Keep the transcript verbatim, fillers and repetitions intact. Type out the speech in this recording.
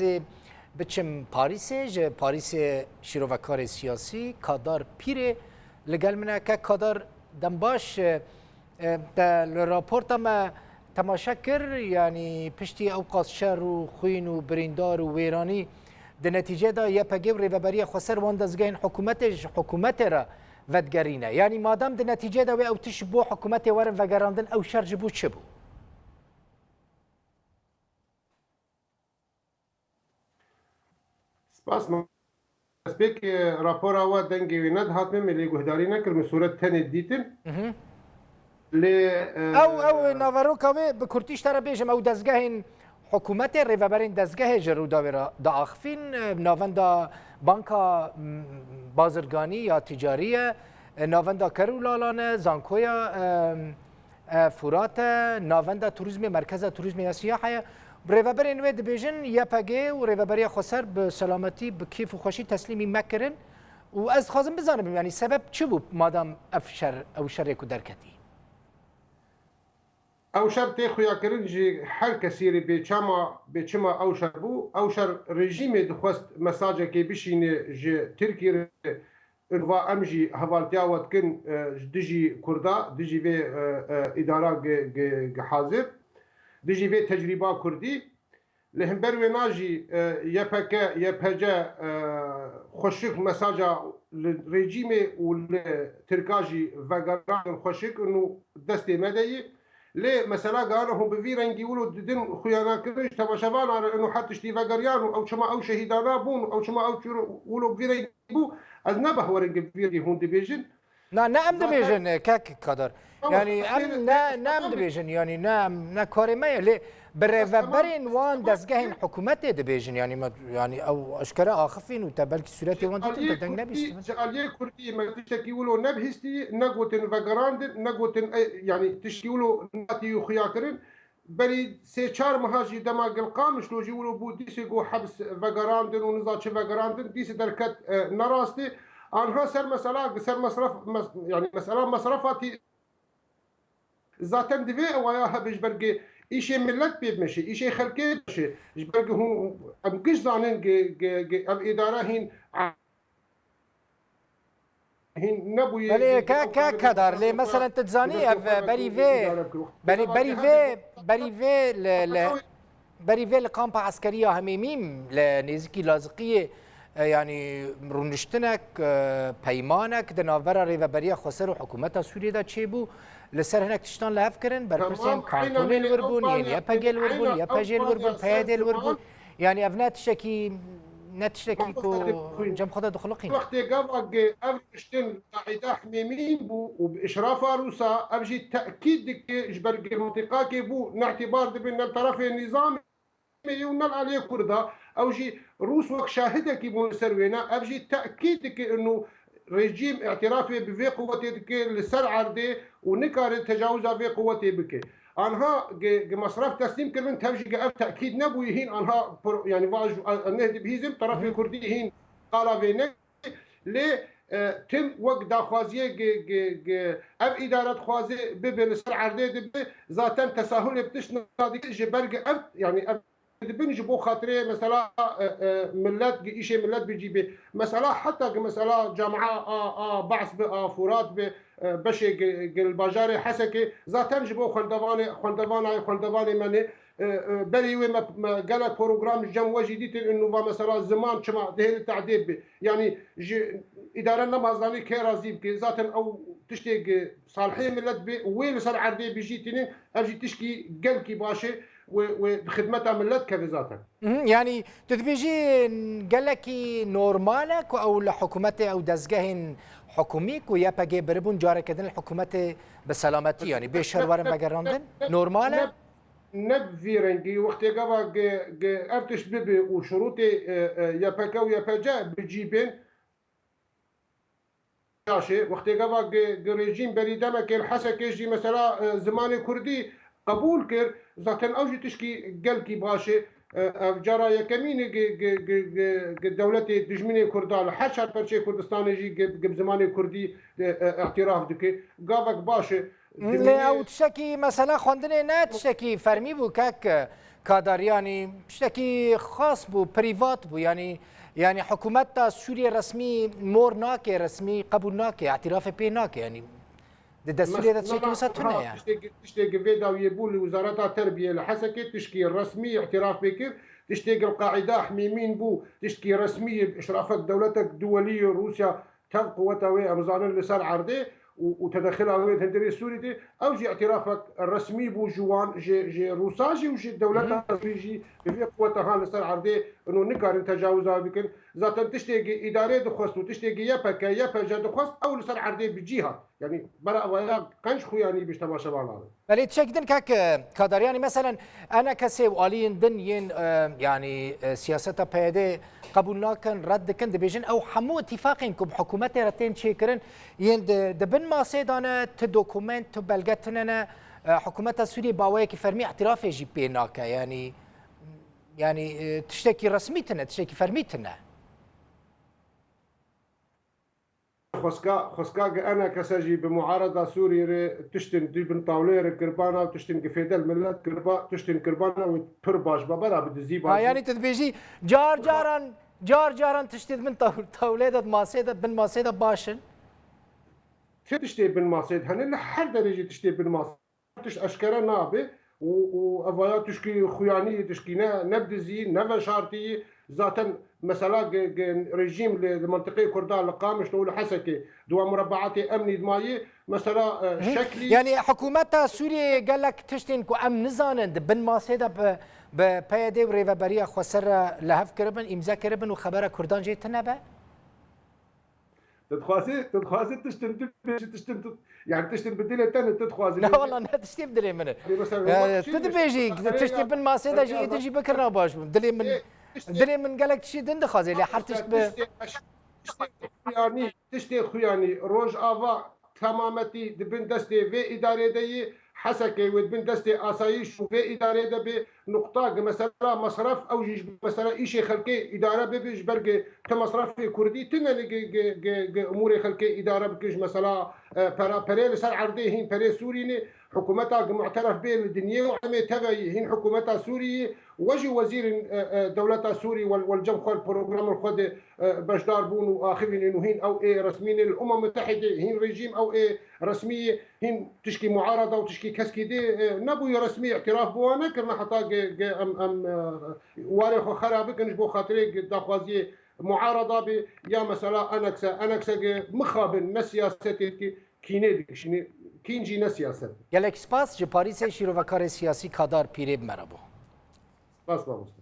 Ez ê biçim Parîsê, ji Parîsê şîrovekarê siyasî Kadar Pîrê li gel min e. Kek Kadar, dem baş, e, e, te li raporta me temaşe kir, yanî piştî ew qas şer û xwîn û birîndar û wêranî di netîcê de Y P G û Rêveberiya Xweser wan dezgehên hikûmetê ji hikûmetê re vedigerîne. Yanî madem di netîcê de wê ew tişt ji bo hikûmetê werin vegerandin, ew şer ji bo çi bû? Spas, ma-, destpêkê rapora we dengê wê nedihat min, min lê guhdarî nekir, min sûret tenê dîtin. Mhm. Lê, e, Ew, ew naveroka wê bi kurtî ji te re bêjim, ew dezgehên hikûmetê, rêveberên dezgehê ji Rûdawê re diaxivîn, e, navenda Banka, m, Bazirganî ya Ticarî ye, e, navenda Ker û Lalan e, Zankoya, e, e, Furat e, navenda turîzmê, merkeza turîzmê ya Siyahê ye. Rêveberên wê dibêjin Y P G û Rêveberiya Xweser bi selametî, bi kêf û xweşî teslîmî me kirin. Û ez dixwazim bizanim, yanî sebeb çi bû madem ev şer, ew şerê ku derketî? Ew şer tê xuyakirin ji her kesî re bê çama, bê çima ew şer bû. Ew şer rejîmê dixwest mesajekê bişîne ji Tirkî re, û va em jî hevaltiya we dikin, e, ji dijî Kurda, dijî vê, e, e, îdara gi, gi, gi hazir, dijî vê tecrîba Kurdî. Li hember wê na jî, e, Y P G, Y P G, e, xweşik mesaja li rejîmê û li Tirka jî vegerandin xweşik û destê me de yî. Lê mesela gana hûn bi vî rengî wilo didin xuyana kirin ji temaşevana re û her tiştî vegeriyan û ew çima ew şehîdana bûn û ew çima ew çûn wilo bi vî rengî bû, ez ne behwerin ki vî rengî hûn dibêjin. Na, ne em Zaten dibêjin, e, kek Kadar. Tamam, Yanî em ne, ne em dibêjin, yanî ne em, ne karê me ye. Lê bi rêveberên wan dezgehên hikûmetê dibêjin, yanî me, yanî ew eşkere axifîn û te belkî sûretê wan dîtin, te deng nebîstin. Ji aliyê Kurdî me tiştekî wilo nebihîstî, negotin vegerandin, negotin, e, yanî tişkî wilo nehatî xuya kirin. Berî sê çar meha jî dema Gil Qamişlo jî wilo bû, dîsê got hebs vegerandin û niza çi vegerandin, dîsê derket, e, ne rastê. Anha ser mesela, ser mesref, mes-, yanî mesela mesrefa tî-, zaten divê ewaya hebe ji ber gi îşê millet pê bimeşe, îşê xelkê bimeşe. Ji ber gi hûn, em giş zanin gi, gi, gi ev îdare hîn hîn nebûyî. Belê, ke, ke, Kadar, lê meselen tu dizanî ev berî vê, berî, berî vê, berî vê li, li, berî vê li kampa eskerî ya Hemêmîm li nêzîkî Laziqiyê, e, yanî rûniştinek, e, peymanek di navbera Rêveberiya Xweser û hikûmeta Sûriyê de çêbû. Li ser hinek tiştan li hev kirin, berpirsên kantonê li wir bûn, yên Y P G li wir bûn, Y P J li wir bûn, P Y D li wir bûn. Yanî ev ne tiştekî, ne tiştekî ku cem xwe de dixuliqîne. Wextê gava gi ev riştin li Îda Hemêmîn bû û bi îşrafa Rûsa, ev jî tekîd dike ji ber gi mintîqakê bû, ne îtîbar dibin ne li terefê nîzamê ye û ne li aliyê Kurda. Ew jî Rûs wek şahidekî bûn li ser wêne. Ev jî tekîd dike inu rejîm îtirafê bi vê quwetê dike li ser erdê û nikare tecawuza vê quwetê bike. Anha gi, gi mesref teslîm kiribin, tev jî gi ev tekîd nebûyî hîn anha pro-, yanî vaj, e, neh dibihîzim, terefê Kurdî hîn qala vê ne. Lê, e, tim wek daxwaziyê gi, gi, gi ev îdare dixwaze bibe li ser erdê dibe, zaten tesahulê bi tişt nadike ji ber gi ev, yanî ev dibin ji bo xatirê mesela, e, e, millet, gi îşê millet bicî bê. Mesela heta gi mesela camia a, a Behs bi, a Furat bi, e, beşê gi, gi li bajarê Hesekê, zaten ji bo xwendevanê, xwendevanayê, xwendevanê me nê, e, e, berî wê me, me gelek program ji cem we jî dîtin, û va mesela ziman çima dihê li tehdê bi. Yanî ji îdare nema zanî kê razî bike. Zaten ew tiştê gi salihê millet bê, wê li ser erdê bijî tînin, ev jî tişkî gelkî baş e, wê, wê di xidmeta millet keve zaten. Mhm, yanî tu dibêjî gelekî normal e ku ew li hikûmetê ew dezgehên hikûmî ku Y P G biribûn careke din li hikûmetê bi selametî, yanî bê şer werin vegerandin? Normal e? Ne bi vî rengî, wextê gava gi, gi ev tişt bibe û şurûtê, e, e, Y P G û Y P C bi cî bên, Caşê, wextê gava gi, gi rejîm berî demekê li Hesekê jî mesela, e, zimanê kurdî qebûl kir, zaten ew jî tişkî gelkî baş e. E, ev cara yekemîn e gi, gi, gi, gi, gi dewletê dijminê kurda li her çar perçeyê Kurdistanê jî gi, gi zimanê kurdî, e, e, îtiraf dike. Gavek baş e. Lê ew tiştekî mesela xwendinê ne tiştekî fermî bû kek. Kadariyanî tiştekî xas bû, prîvat bû. Yanî, yanî hikûmeta Sûriyê resmî mor nake, resmî qebûl nake, îtirafê pê nake. Yanî di destûrê de tiştekî wisa tune ye. Tiştê, tiştê gi vê dawiyê bû li Wizareta Terbiyê li Hesekê tişkî resmî îtiraf pê kir. Tiştê gi li Qaîda Hmîmîn bû, tiştkî resmî îşrafek dewletek duwelî Rûsya tev quweta wê em zanin li ser erdê û, û tedexila wê di hundirê Sûrî de, ew jî îtirafek resmî bû ji wan, ji, ji Rûsa jî û ji dewleta Sûrî jî bi vê quweta han li ser erdê ino nikarin tecawiza wê bikin. Zaten tiştê gi îdarê dixwest û tiştê gi Y P G, Y P G dixwest ew li ser erdê bi cî hat. Yanî bera vaya qenc xuyanî bi ji temaşevanan. Belê tişek din kek, e, Kadariyanî, meselen, enekesê û aliyên din yên, e, yanî, e, siyaseta P Y D qebûl nakin, red dikin, dibêjin ew hemû îtîfaqên ku bi hikûmetê re tên çêkirin yên di, di bin masê de ne, ti dokument, tu belge tune ne, e, hikûmeta Sûriyê bi awayekî fermî îtirafê jî pê nake. Yanî, yanî, e, tiştekî resmî tune, tiştekî fermî tune. Xwestka, xwestka gi enekese jî bi muareda Sûrî re tiştên di bin tawleyê re kirbana û tiştên gi fêdel milet kirba, tiştên kirbana û pir baş ba bera bi dizî Ha, bazî. Yanî tu dibêjî car caran, car caran tiştê di bin taw-, tawleyê de, di masê de, bin masê de baş in? Ti tiştê bin masê de hene, li her derê jî tiştê bin masê tişt eşkere nabe û, û evaya tişkî xuyanî, tişkî ne, ne bi dizî, ne veşartî. Zaten mesela ge-, ge-, rejîm li, li mentiqeyê Kurda, li Qamişlo û li Hesekê, di wan murebeatê emnî dimayê, mesela, e, Hı. Şeklî. Yanî hikûmeta Sûriyeyê gelek tiştên ku em nizanin di bin masê de bi, bi P Y D û Rêveberiya Xweser re li hev kiribin, îmze kiribin û xebera Kurdan jê tune be? Tu dixwazî, tu dixwazî tiştin tu bêjî, tiştin tu, yani tiştin bi dilê te ne tu dixwazî. Ne, bêjî. Wala ne tiştê bi dilê min e. Mesela, Ee, wek tu çi dibêjî, dibêjî, tiştê bin masê de jî êdin jî bikirina baş bû. Dilê min, Ê, tiştê, dilê min gelek tiştê din dixwazê, lê her tişt bi tiştê, tiştê xuyanî, tiştê xuyanî, Rojava temametî di bin destê vê îdarê de yî, Hesekê wê di bin destê asayîş û vê îdarê de bê. Nuqta gi mesela mesref, ew jî ji mesela îşê xelkê îdare bibe, ji ber gi ti mesrefê kurdî tune li gi, gi, gi, gi umûrê xelkê îdare bike, ji mesela, e, pera, perê li ser erdê hîn perê Sûrî ne, hikûmeta gi mu'teref bê li dinyê û emê teveyî hîn hikûmeta Sûrî yî, we jî wezîrên, e, e, dewleta Sûrî wel, wel cem xwe li programên xwe de, e, beşdar bûn û axivînin û hîn ew ê resmî ne li Umem Mutehîdê, hîn rejîm ew ê resmî yê. Hîn tişkî muarada û tişkî keskî dê, e, nebûye resmî îtiraf bi wan nekirine heta ge, ge em, em, e, warê xwe xera bikin ji bo xatirê ge daxwaziyê muarada be ya mesela enekse, enekse ge mixabin ne siyasetê dike, kînê dikişîne, kîn jî ne siyaset. Gelek spas ji Parîsê şîrovekarê siyasî Kadar Pîrê bi me re bû. Spas mamoste.